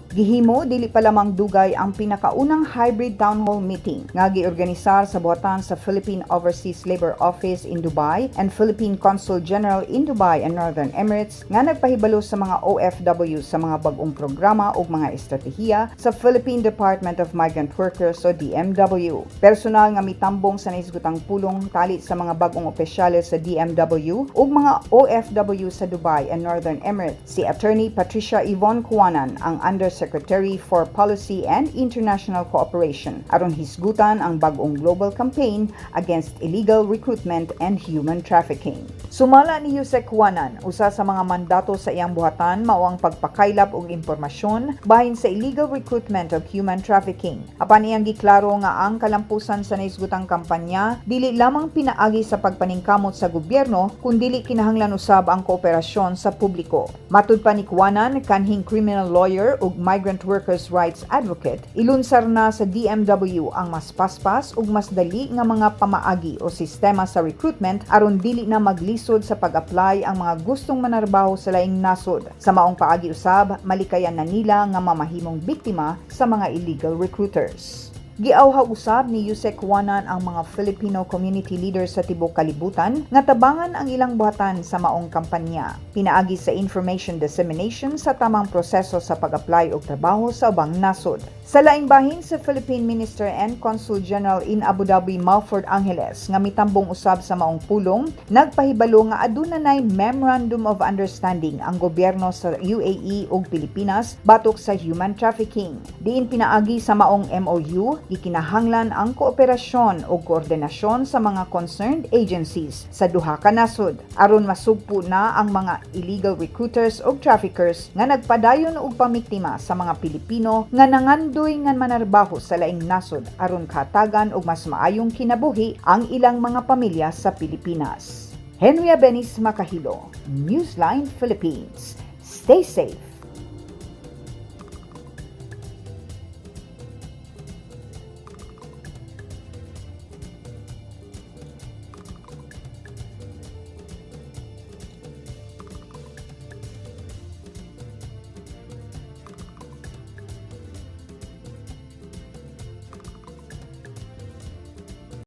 Gihimo dili pa lamang dugay ang pinakaunang hybrid town hall meeting nga giorganisar sa buhatan sa Philippine Overseas Labor Office in Dubai and Philippine Consul General in Dubai and Northern Emirates nga nagpahibalo sa mga OFW sa mga bag-ong programa ug mga estratehiya sa Philippine Department of Migrant Workers o DMW. Personal nga mitambong sa nahisgutang pulong tali sa mga bag-ong opisyales sa DMW ug mga OFW sa Dubai and Northern Emirates si Attorney Patricia Yvonne Cuanan, ang Undersecretary for Policy and International Cooperation, aron hisgutan ang bag-ong global campaign against illegal recruitment and human trafficking. Sumala ni Usec Cuanan, usa sa mga mandato sa iyang buhatan mao ang pagpakaylap og impormasyon bahin sa illegal recruitment ug human trafficking. Apan iyang giklaro nga ang kalampusan sa nahisgutang kampanya dili lamang pinaagi sa pagpaningkamot sa gobyerno kundili kinahanglan usab ang kooperasyon sa publiko. Matud pa ni Cuanan, kanhing criminal lawyer ug migrant workers' rights advocate, ilunsar na sa DMW ang mas paspas ug mas dali nga mga pamaagi o sistema sa recruitment aron dili na maglisod sa pag-apply ang mga gustong manarbaho sa laing nasod. Sa maong paagi usab, malikayan na nila nga mamahimong biktima sa mga illegal recruiters. Giawhaw usab ni Usec Cuanan ang mga Filipino community leaders sa tibuok kalibutan nga tabangan ang ilang buhatan sa maong kampanya pinaagi sa information dissemination sa tamang proseso sa pag-apply og trabaho sa ubang nasod. Sa laing bahin, sa Philippine Minister and Consul General in Abu Dhabi Malford Angeles nga mitambong usab sa maong pulong, nagpahibalo nga aduna nay Memorandum of Understanding ang gobyerno sa UAE ug Pilipinas batok sa human trafficking. Diin pinaagi sa maong MOU, gikinahanglan ang kooperasyon ug koordinasyon sa mga concerned agencies sa duha ka nasod aron masugpo na ang mga illegal recruiters ug traffickers nga nagpadayon og pamiktima sa mga Pilipino nga nangandoy nga manarbaho sa laing nasod aron katagan og mas maayong kinabuhi ang ilang mga pamilya sa Pilipinas. Henry Abenis Makahilo, Newsline Philippines. Stay safe.